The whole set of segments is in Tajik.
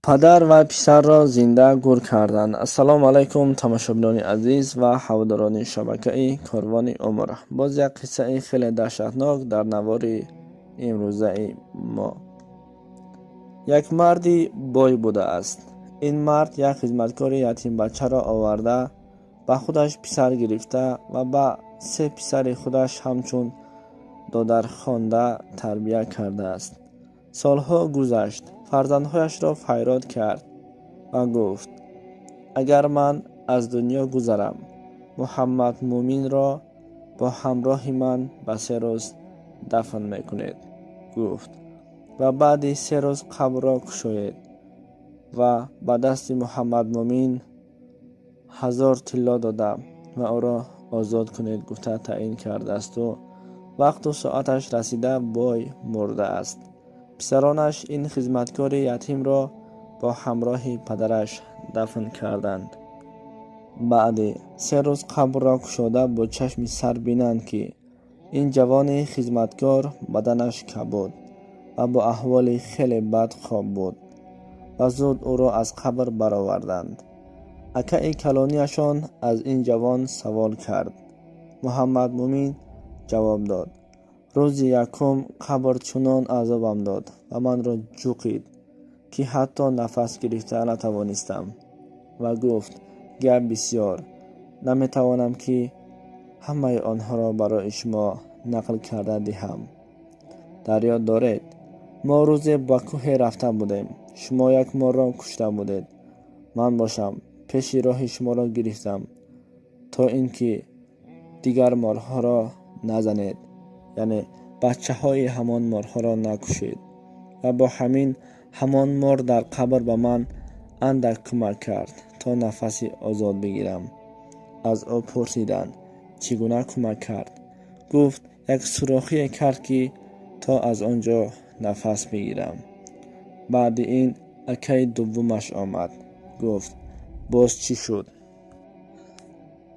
Падар ва писарро зинда гӯр карданд. Ассалому алайкум, тамошобинони азиз ва ҳаводорони шабакаи Корвони Умр. Боз як қиссаи хеле даҳшатнок дар навори имрӯзаи мо. Як марди бой будааст. Ин мард як хизматкори ятимбачаро оварда, ба худаш писар гирифта ва ба се писари худаш ҳамчун додархонда тарбия кардааст. Солҳо гузашт, фарзандҳояшро файрод кард ва гуфт: «Агар ман аз дунё гузарам, Муҳаммадмӯминро бо ҳамроҳи ман ба 3 рӯз дафн мекунед», гуфт, «ва баъди 3 рӯз қабрро кушоед ва ба дасти Муҳаммадмӯмин 1000 тилло дода ва ӯро озод кунед», гуфта таъин кардаасту вақту соаташ расида, бой мурдааст. Писаронаш ин хизматкори ятимро бо ҳамроҳи падараш дафн карданд. Баъди 3 рӯз қабрро кушода, бо чашми сар бинанд, ки ин ҷавони хизматкор баданаш кабуд ва бо аҳволи хеле бад хоб буд ва зуд ӯро аз қабр бароварданд. Акаи калонияшон аз ин ҷавон савол кард. Муҳаммадмӯмин ҷавоб дод: «Рӯзи якум қабр чунон азобам дод ва манро ҷуқид, ки ҳатто нафас гирифта натавонистам», ва гуфт: «Гап бисёр, наметавонам, ки ҳамаи онҳоро барои шумо нақл карда диҳам. Дар ёд доред, мо рӯзе ба кӯҳе рафта будем. Шумо як морро кушта будед. Ман бошам, пеши роҳи шуморо гирифтам, то ин ки дигар морҳоро назанед, яъне бачаҳои ҳамон морҳоро накушед. Ва бо ҳамин ҳамон мор дар қабр ба ман андак кӯмак кард, то нафаси озод бигирам». Аз ӯ пурсиданд: «Чӣ гуна кӯмак кард?» Гуфт: «Як сурохие кард, ки то аз он ҷо нафас бигирам». Баъди ин акаи дуввумаш омад, гуфт: «Боз чӣ шуд?»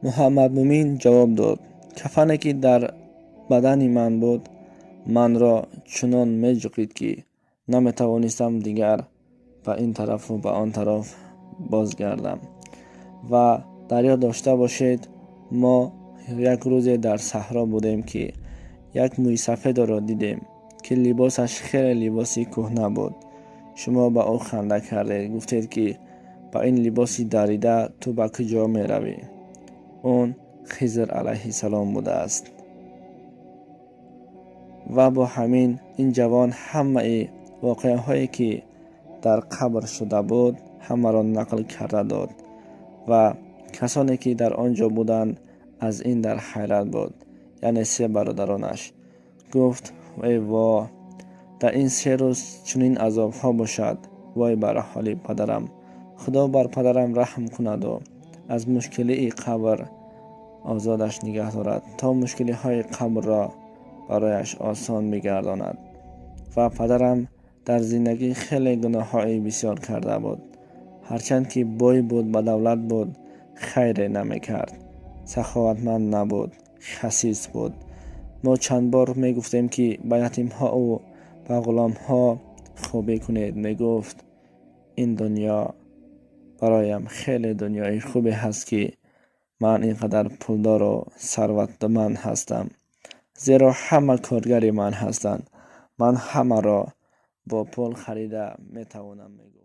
Муҳаммадмӯмин ҷавоб дод: «Кафане, ки дар бадани ман буд, манро чунон меҷуқид, ки наметавонистам дигар ба ин тарафу ба он тараф бозгардам. Ва дар ёд дошта бошед, мо як рӯзе дар саҳро будем, ки як мӯйсафедро дидем, ки либосаш хеле либоси кӯҳна буд. Шумо ба ӯ ханда кардед, гуфтед, ки ба ин либоси дарида ту ба куҷо меравӣ? Он Хизр алайҳиссалом будааст». Ва бо ҳамин ин ҷавон ҳамаи воқеаҳое, ки дар қабр шуда буд, ҳамаро нақл карда дод ва касоне, ки дар он ҷо буданд, аз ин дар ҳайрат буд, яъне се бародаронаш. Гуфт: «Эй во, дар ин 3 рӯз чунин азобҳо бошад! Вой бар ҳоли падарам! Худо бар падарам раҳм кунаду аз мушкилии қабр озодаш нигаҳ дорад, то мушкилиҳои қабрро барояш осон бигардонад. Ва падарам дар зиндагӣ хеле гуноҳҳои бисёр карда буд. Ҳарчанд ки бой буд, ба давлат буд, хайре намекард, саховатманд набуд, хасис буд. Мо чанд бор мегуфтем, ки ба ятимҳоу ба ғуломҳо хубӣ кунед. Мегуфт: ин дунё бароям хеле дунёи хубе ҳаст, ки ман ин қадар пулдору сарватманд ҳастам, зеро ҳама коргари ман ҳастанд. Ман ҳамаро бо пул харида метавонам», мегуфт.